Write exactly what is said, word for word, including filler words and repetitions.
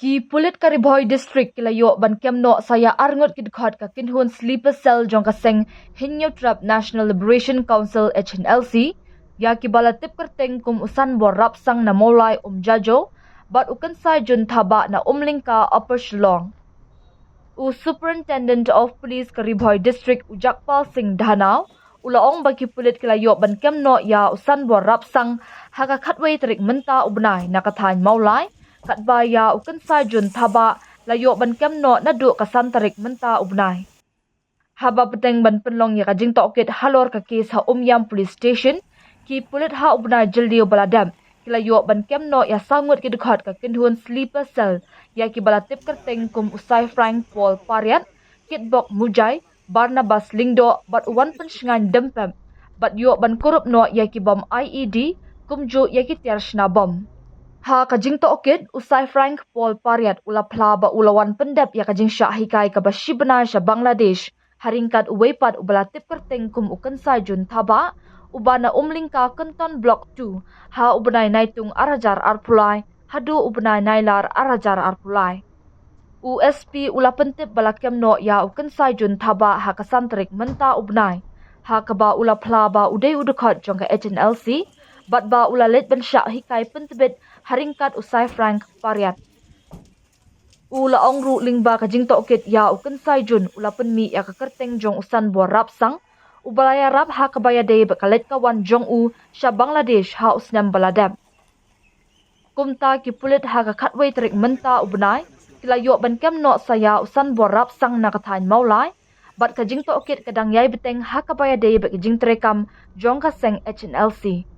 Ki pulit ka Ri Bhoi District ki la ïoh ban kem noh sa ïa arngut ki dkhot ka kynhun sleeper cell jong ka seng Hynñiewtrep National Liberation Council, H N L C, ïa kiba la tip kyrteng kum u Sanbor Rapsang na Mawlai, Umjajo, bad u Kynsaijun Thabah na Umlyngka, Upper Shillong. U Superintendent of Police ka Ri Bhoi District, u Jagpal Singh Dhanoa, u la ong ba ki pulit ki la ïoh ban kem noh ïa u Sanbor Rapsang ha ka khatwei tarik mynta u bnai na ka thaiñ Mawlai, katba ïa u Kynsaijun Thabah la ïoh ban kem noh naduh ka san tarik mynta u bnai. Haba bteng ban pynlong ïa ka jingtohkit halor ka case ha Umiam Police Station, ki pulit ha u bnai Jylliew ba la dep ki la ïoh ban kem noh ïa saw ngut ki dkhot ka kynhun sleeper cell, ïa kiba la tip kyrteng kum u Saifrank Paul Pariat, Kitbok Mujai, Barnabas Lyngdoh bad u Wanpynshngaiñ Dympep, bad ïoh ban kurup noh ïa ki bom I E D, kumjuh ïa ki tiar shna bom. Ha ka jingtohkit, u Saifrank Paul Pariat u la phla ba u la wan pyndep ïa ka jingshah hikai kaba shi bnai sha Bangladesh ha ryngkat uwei pat uba la tip kyrteng kum u Kynsaijun Thabah, uba na Umlyngka Kynton Block two, ha u bnai Naitung ar hajar arphew lai haduh u bnai Nailar ar hajar arphew lai. U S P u la pyntip ba la kem noh ïa u Kynsaijun Thabah ha ka san tarik mynta u bnai, ha kaba u la phla ba u dei u dkhot jong ka H N L C, bad ba u la leit ban shah hikai pyntbit ha ryngkat u Saifrank Pariat. U la ong ruh lyngba ka jingtohkit ïa u Kynsaijun u la pynmih ïa ka kyrteng jong u Sanbor Rapsang, uba la ïarap ha kaba ïadei bad ka leit ka wan jong u sha Bangladesh ha u snem ba la dep. Kumta ki pulit ha ka khatwei tarik mynta u bnai ki la ïoh ban kem noh sa ïa u Sanbor Rapsang na ka thaiñ Mawlai, bad ka jingtohkit ka dang ïai bteng ha kaba ïadei bad ka jingtreikam jong ka seng H N L C.